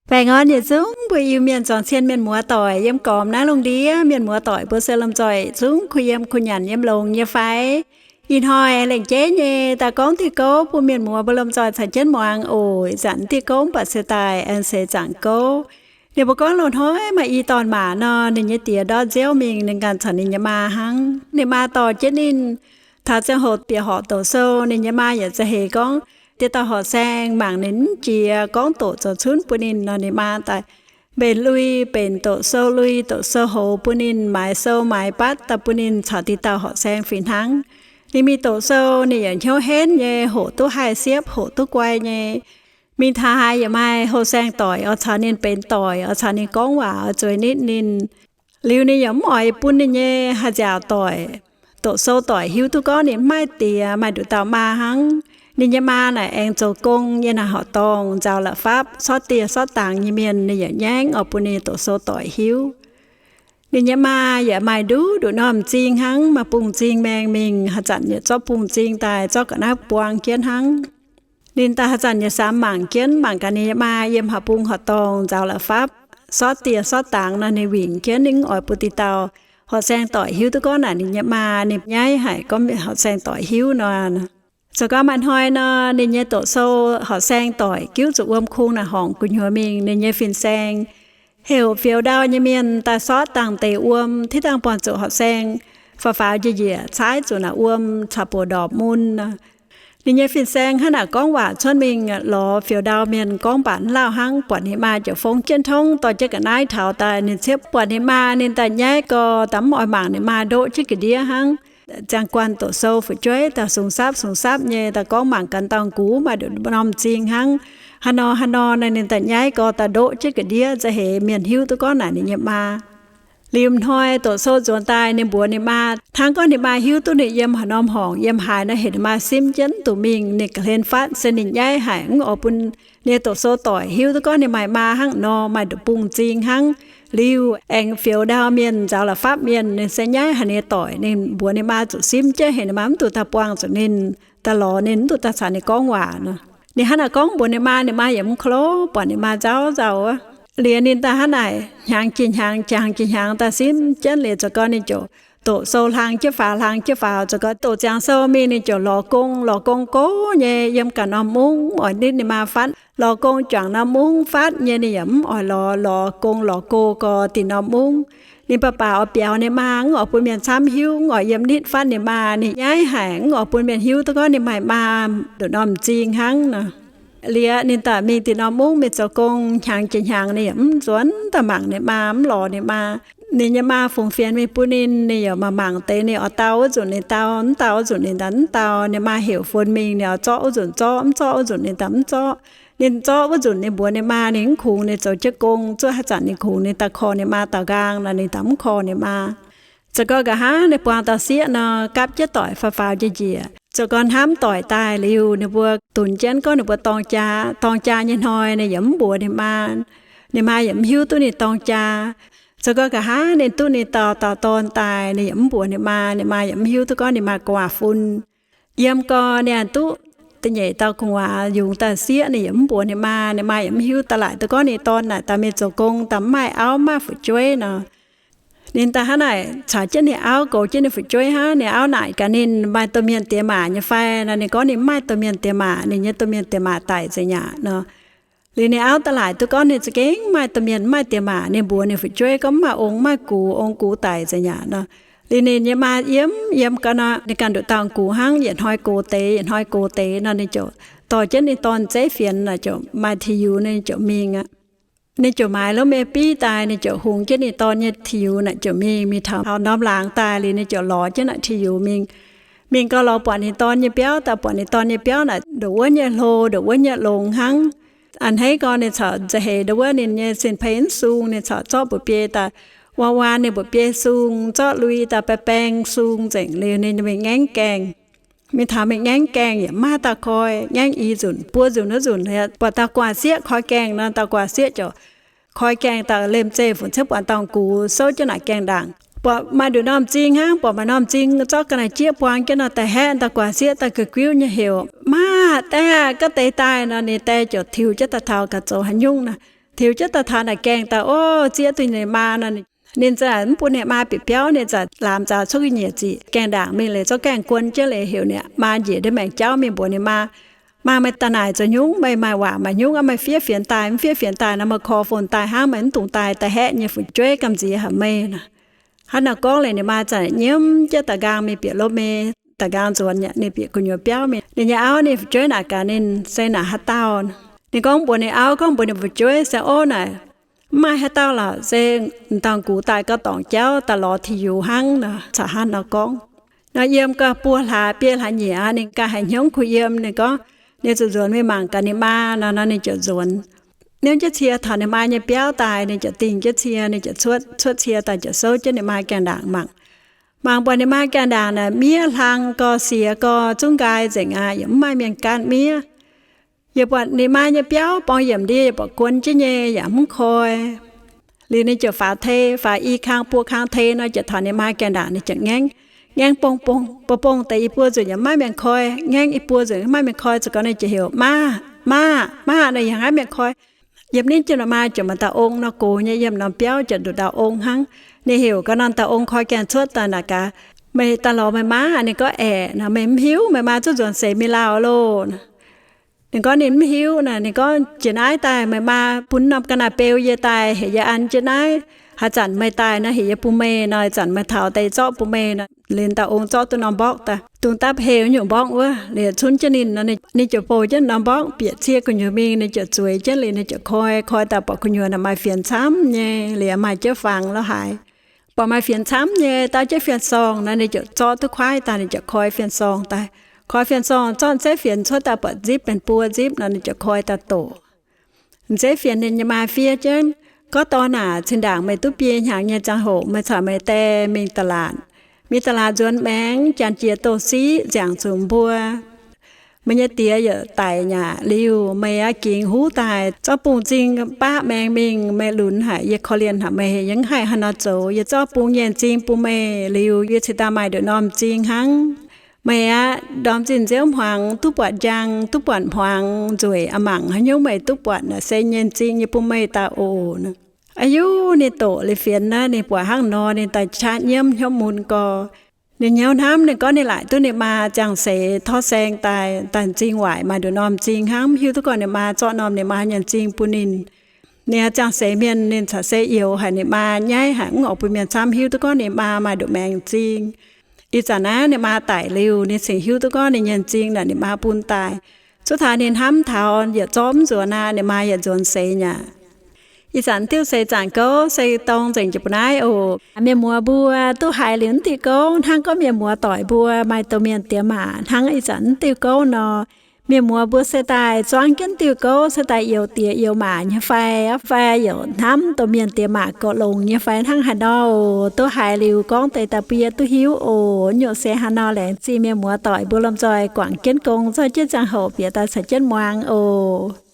Baengh orn yietc zungv mbuo Iu-Mienh zuangx cien mienh muoz doic yiem gormx naaiv lungh ndiev. Mienh muoz doic mbuo se lomh nzoih zungv kuh yiem kuh nyanc yiem longx nyei fai? Ih hnoi lengc jeiv nyei daaih gorngv diuh gouv bun mienh muoz mbuo lomh nzoih caux jienv muangx oc. Ih zanc diuh gouv mv baac se daaih aengx seix zaangc gouv. Ninh mbuo gorngv loz-hnoi maaih i dorn-maac nor, ninh nyei die ndortv nziouv mingh, ninh ganh caux ninh nyei maa hnangv. Ninh maa dorh jienv ninh taux ziangh hoc bieqc horqc doqc sou, ninh nyei maa yaac za'eix gorngv dieh dauh horqc saeng mangc ninh mv jiex, gorngv doqc zoux cunv bun ninh nor, ninh maa daaih mbenc lui, mbenc doqc sou lui, doqc sou hoz bun ninh, maaiz sou maaiz batv daaih bun ninh caux dieh dauh horqc saeng fih hnangv. Ninh mingh doqc sou ninh yaac hnyouv henv nyei, hoqc duqv haih siepv, hoqc duqv guai nyei. Mingh taux haaix yaac maaih houh saeng doic oix caux ninh benx doic, oix caux ninh gorngv waac, oix zueiz nitv ninh. Liuz ninh yaac mv oix bun ninh nyei haih nziaauc doic, doqc sou doic hiuv duqv gorngv ninh mv maaih die, maaih nduqc dauh maa hnangv. Ninh nyei maa naaic aengx zoux gong yiem naaic horqc dorngh nzaaux la'fapv, sortv dieh sortv dangx nyei mienh, ninh yaac nyaiv oix bun ninh doqc sou doic hiuv. Ninh nyei maa yaac maaih nduqc nduqc norm m'zing hnangv, maaih bungx m'zing maengh mingh, haaix zanc yaac zorqv bungx m'zing daaih zorqv ga'naaiv buang jienv hnangv. Ninh daaih haaix zanc yaac samx mangc jienv, mangc gaax ninh nyei maa yiem horqc bung horqc dorngh nzaaux la'fapv, sortv dieh sortv dangx nor, ninh wingc jienv, ninh mv oix bun dieh dauh horqc saeng doic hiuv duqv gorngv naaic ninh nyei maa, ninh nyaiv haic gorngv horqc saeng doic hiuv nor. Zoux gau maaih hnoi nor, ninh nyei doqc sou horqc saeng doic giuv zuqc wuom kungx naaic horngc gu'nyuoz mingh, ninh nyei fin-saeng heuc fioux ndau nyei mienh daaih sortv dangh deix wuom, tiv dangh buangh zuqc horqc saeng faaux faaux njiec njiec caaiv zuqc naaic wuom caux bouc ndorpc mun. Ninh nyei fin-saeng hnangv naaic gorngv waac cuotv mingh lorz fioux ndau mienh gorngv mv baac mv lauh hnangv, buatc ninh maa ziouc fong jienv tongv dorh jienv ga'naaiv taux daaih. Ninh ciepv buatc ninh maa, ninh daaih nyaiv gau, daaih mv oix mangc ninh maa, ndoqv jienv ga'ndiev hnangv. Ziangh guanh doqc sou fu'jueiv daaih sungx sapv sungx sapv nyei, daaih gorngv mangc gaax dauh gux maaih nduqc norm m'zing hnangv. Haaix nor haaix nor nor, ninh daaih nyaiv gau, daaih ndoqv jienv ga'ndiev, za'eix mienh hiuv duqv gorngv naaic ninh nyei maa. Liuz hnoi doqc sou nzuonx daaih, ninh mbuox ninh maa, hnangv gorngv ninh maa hiuv duqv ninh yiem haaix norm horngc yiem haaix nor, heuc ninh maa simv jienv duqv mingh. Ninh ga'hlen fatv se ninh nyaiv haic, mv oix bun ninh nyei doqc sou doic hiuv duqv gorngv ninh maaih maa hnangv nor, maaih nduqc bungx m'zing hnangv. Liuz aengx fioux ndau mienh nzaaux la'fapv mienh, ninh se nyaiv haic ninh nyei doic. Ninh mbuox ninh maa zuqc simv jienv, heuc ninh maa mv dungx daaih buangh zuqc ninh, daaih lorz ninh, mv dungx daaih caux ninh gorngv waac nor. Ninh hnangv naaic gorngv mbuox ninh maa, ninh maa yaac mv klo, buatc ninh maa nzauh nzauh wuov. Liuz ninh daaih hnangv naaic hnyangx jiex hnyangx, jangx jiex hnyangx daaih simv jienv liuz, zoux gau ninh ziouc doqc sou hlang jienv faaux, hlang jienv faaux, zoux gau doqc ziangx sou mingh, ninh ziouc lorz gong. Lorz gong go nyei yiem ganh norm mungv, mv oix nitv ninh maa fatv. Lorz gong juangc norm mungv fatv nyei, ninh yaac mv oix lorz. Lorz gong lorz go gau dinh norm mungv. Ninh baac baac oix biaux ninh maa, mv oix bun mienh camv hiuv, mv oix yiem nitv fatv ninh maa. Ninh nyaiv haic, mv oix bun mienh hiuv duqv gorngv ninh maaih maa nduqc norm m'zing hnangv nor. Liuz ninh daaih mingh dinh norm mungv mingh zoux gong, hnyangx jiex hnyangx ninh yaac mv nzuonx daaih mangc ninh maa, mv lorz ninh maa. Ninh nyei maa fungx fienx mingh bun ninh, ninh yaac mangc mangc deix, ninh oix dau wuov nzunc ninh dau, mv dau wuov nzunc ninh daaih mv dau. Ninh maa heuc fon mingh, ninh oix zorqv wuov nzunc zorqv, mv zorqv wuov nzunc ninh daaih mv zorqv. Ninh zorqv wuov nzunc ninh mbuox ninh maa ninh mv kungx, ninh zoux jienv gong zuov haaix zanc ninh kungx, ninh daaih korv ninh maa daaux nqaang nor, ninh daaih mv korv ninh maa. Zoux gau nqa'haav ninh buangh dauh sieqv nor, gapv jienv doic faaux faaux njiec njiec. Zoux gau hnamv doic daaih liuz, ninh mbuo dunx jienv gorngv ninh mbuo dorng jaa. Dorng jaa nyei hnoi ninh yaac mv mbuox ninh maa. Ninh maa yaac mv hiuv duqv ninh dorng jaa. Zoux gau nqa'haav ninh duqv ninh dauh dauh dorn daaih, ninh yaac mv mbuox ninh maa. Ninh maa yaac mv hiuv duqv gorngv ninh maaih gu'nguaaz-fun. Yiem gau ninh duqv da'nyeic dauh gu'nguaaz yungz daaih sieqv, ninh yaac mv mbuox ninh maa. Ninh maa yaac mv hiuv daaih laaic duqv gorngv ninh dorn naaic daaih mingh zoux gong daaih mv maaih auv mv maaih fu'jueiv nor. Ninh daaih hnangv naaic caux jienv ninh auv goux jienv ninh fu'jueiv hnangv. Ninh auv naaic gaax ninh maaih domh mienh diex maac nyei fai nor, ninh gorngv ninh mv maaih domh mienh diex maac, ninh nyei domh mienh diex maac daic nzengc aqv nor. Liuz ninh auv daaih laaic duqv gorngv ninh za'gengh mv maaih domh mienh mv maaih diex maac. Ninh mbuox ninh fu'jueiv gorngv mv maaih ong mv maaih gux, ong gux daic nzengc aqv nor. Liuz ninh nyei maa yiem yiem gau nor, ninh ganh nduqc dauh gux hnangv, yietc hnoi gox deix, yietc hnoi gox deix nor, ninh ziouc dorh jienv ninh dorn zeiv fienx naaic ziouc maaih tix yux, ninh ziouc mingh aqv. Ninh ziouc maaiz lov mei biv daaih, ninh ziouc hungx jienv ninh dorn nyei tix yux naaic ziouc mingh, mingh taux norm laangz daaih liuz, ninh ziouc lorz jienv naaic tix yux mingh. Mingh gau lorz buatc ninh dorn nyei biauv daaih, buatc ninh dorn nyei biauv naaic ndongc wuov nyei hlo, ndongc wuov nyei longx hnangv. A'hneiv gau ninh caux nza'heix ndongc wuov ninh nyei sin-peix mv sung, ninh caux zorqv mba'biei daaih, waan-waan ninh mba'biei sung, zorqv lui daaih baeng baeng sung nzengc liuz, ninh mingh ngaengv gaengh. Mingh taux mingh ngaengv gaengh yaac maiv dauh koi. Ngaengv i nzunc buo nzunc wuov nzunc, buatc dauh gu'nguaaz-sieqv koi gaengh nor, dauh gu'nguaaz-sieqv ziouc koi gaengh daaih liemh zeih funx ciev buatc dauh gux souv jienv naaic gaengh ndaangc. Buatc maaih nduqc norm m'zing hnangv, buatc maaih norm m'zing zorqv ga'naaiv-jieqv buang jienv nor, daaih haeqv dauh gu'nguaaz-sieqv daaih guix guiuv nyei heuc, Maa, daeh aah, ga'deix daaih nor. Ninh daeh ziouc tiux jienv daaih taux ga'zoux haaix nyungc naaic. tiux jienv daaih taux naaic gaengh daaih, ov, zieqv duqv ninh maa nor, ninh za'gengh mv bun ninh maa bieqc biauv, ninh za'gengh laamx zaux cuotv ga'nyiec ziqc gaengh ndaangc mingh liuz, zorqv gaengh guon jienv liuz, heuc ninh maa njiec ndiev maengc jauv mingh mbuox ninh maa, Maa, meih daaih naaic zoux nyungc? Meih maaih waac maaih nyungc aqv? Meih fiev fienx daaih? Mv fiev fienx daaih nor, meih korv fon daaih hnangv, meih mv dungx daaih, daaih haeqv nyei fu'jueiv gamh nziex haic meih nor. Hnangv nor gorngv liuz, ninh maa za'gengh nyiemv jienv daaih nqaang mingh bieqc lo me, daaih nqaang nzuonx yaac ninh bieqc gu'nyuoz biauv mingh. Ninh nyei auv ninh fu'jueiv naaic gaax ninh se naaic haaix dauh. Ninh gorngv mbuox ninh auv, gorngv mbuox ninh fu'jueiv se, Ov, naaic mv maaih haaix dauh lorqc, se m'dauh gux daaih gauh dorngc jauv daaih lorz ti yux hnangv nor, caux hnangv nor gorngv. Nor yiem gauh buo hlaax biei hlaax nyieqc aqv, ninh ganh haiz hnyouv kuh yiem, ninh gorngv ninh zuqc nzuonx mingh mangc gaax ninh maa nor, nor ninh ziouc nzuonx. Niouv jienv cie taux ninh maa nyei biauv daaih, ninh ziouc dingh jienv cie, ninh ziouc cuotv, cuotv cie daaih ziouc souv jienv ninh maa gaengh ndaangc mangc. Mangc buatc ninh maa gaengh ndaangc naaic miev hlang gorx, siex gorx, zungv nqaai nzengc aqv, yaac mv maaih mienh gaatv miev. Yaac buatc ninh maa nyei biauv borngz yiemc ndie yaac buatc guon jienv nyei, yaac mv koi. Liuz ninh ziouc faaux tei, faaux i kang buo kang tei nor, ziouc taux ninh maa gaengh ndaangc, ninh ziouc ngaengv, ngaengv bong bong bong bong deix i buo nzunc yaac mv maaih mienh koi, ngaengv i buo nzunc mv maaih mienh koi. Ziouc gorngv ninh ziouc heuc, Maa, maa, maa nor, yaac mv maaih mienh koi. Yiem ninh ziouc, ninh maa ziouc maaih dauh ong nor, gox nyei, yiem norm biauv ziouc nduqc dauh ong hnangv. Ninh heuc gaax norm dauh ong koi gaengh cuotv daaih naaic gaax, Meih daaih lorz meih maa? Ninh gorngv, Aeqv, nor, meih mv hiuv meih maa zuqc nzuonx seix mingh lauh loh? Ninh gorngv ninh mv hiuv nor. Ninh gorngv, Jiex naaiv daaih meih maa bun norm ga'naaiv-beu yie daaih, heuc yie an jienv naaiv. Haaix zanc meih daaih nor, heuc yie bun meih nor, ih zanc meih taux daaih zorqv bun meih nor. Liuz dauh ong zorqv duqv norm mborqv daaih, dungz dapv hei nyungc mborqv wuov, liuz cunv jienv ninh nor, ninh ziouc bouh jienv norm mborqv bieqc cie gu'nyuoz mingh. Ninh ziouc zueiz jienv liuz, ninh ziouc koi, koi daaih buatc gu'nyuoz naaic maaih fienx camv nyei, liuz maaih jienv fangx lorh haaix. Buatc maaih fienx camv nyei, dau jienv fienx-sorngh nor, ninh ziouc zorqv duqv kuaaiv daaih, ninh ziouc koi fienx-sorngh daaih. Koi fienx-sorngh zorqv m'zeiv fienx cuotv daaih buatc nzipv benx buo nzipv nor, ninh ziouc koi daaih doqc. M'zeiv fienx ninh nyei maa fiev jienv, Gorngv dorh naaic, zinh ndaangc meih duqv biei hnyangx nyei ziangh hoc, meih caux meih die mingh da'laatc. Mingh da'laatc nzuonx maengx, janx jiex douz-siqv nziangc zuqc mbuo. Meih nyei die yaac daic nyaqc liuz, meih aqv gingx huv daaih zorqv bung m'zing baqv maengx mingh, meih lunx haic, yie korv-lienh haic meih, yie mv haih haaix nor zoux. Yie zorqv bung nyei m'zing bun meih liuz, yie cingx daaih maaih nduqc norm m'zing hnangv. Meih aqv, ndorm zinh nziouv hmuangx duqv buatc njang, duqv buatc hmuangx nzueic aqv, mangc haaix nyungc meih duqv buatc naaic se nyei m'zing nyei bun meih daaih oc. Aa yuv, ninh doqc liuz fienx naaiv, ninh buatc hnangv nor, ninh daaih qaqv nyiemv hnyouv mun gorx. Ninh hnyouv hnamv, ninh gorngv ninh laaic duqv ninh maa ziangh seix torv saeng daaih, daaih m'zing waaic maaih nduqc norm m'zing hnangv, mv hiuv duqv gorngv ninh maa zorqv norm ninh maa nyei m'zing bun ninh. Ninh ziangh seix mienh ninh caux se youx haic, ninh maa nyaiv haic, mv oix bun mienh camv hiuv duqv gorngv ninh maa maaih nduqc maengx m'zing. Ih zanc naaiv ninh maa daic liuz, ninh cingx hiuv duqv gorngv ninh nyei m'zing naaic ninh maa bun daaih. Cuotv taux ninh hnamv taux yietc zorqv mv nzuonx aqv, ninh maa yietc nzuonx seix nyaqc. Ih zanc diuh seix zaangc gouv se dong nzengc jiex mbuo naaiv oc. Mienh muoz mbuo duqv haiz liuz mv diuh gouv hnangv gorngv mienh muoz doic mbuo maaih domh mienh diex maac hnangv ih zanc mv diuh gouv nor. Mienh muoz mbuo se daaih zuangv jienv diuh gouv se daaih youz diex youz maac nyei fai, fai yaac hnamv domh mienh diex maac gox longx nyei fai hnangv haaix nor oc. Duqv haiz liuz gorngv deix daaih bun yie duqv hiuv oc. Nyungc se haaix nor, laengz zingh mienh muoz doic mbuo lomh nzoih guangc jienv gong, zorqv jienv ziangh hoc bieqc daaih caux jienv muangx oc.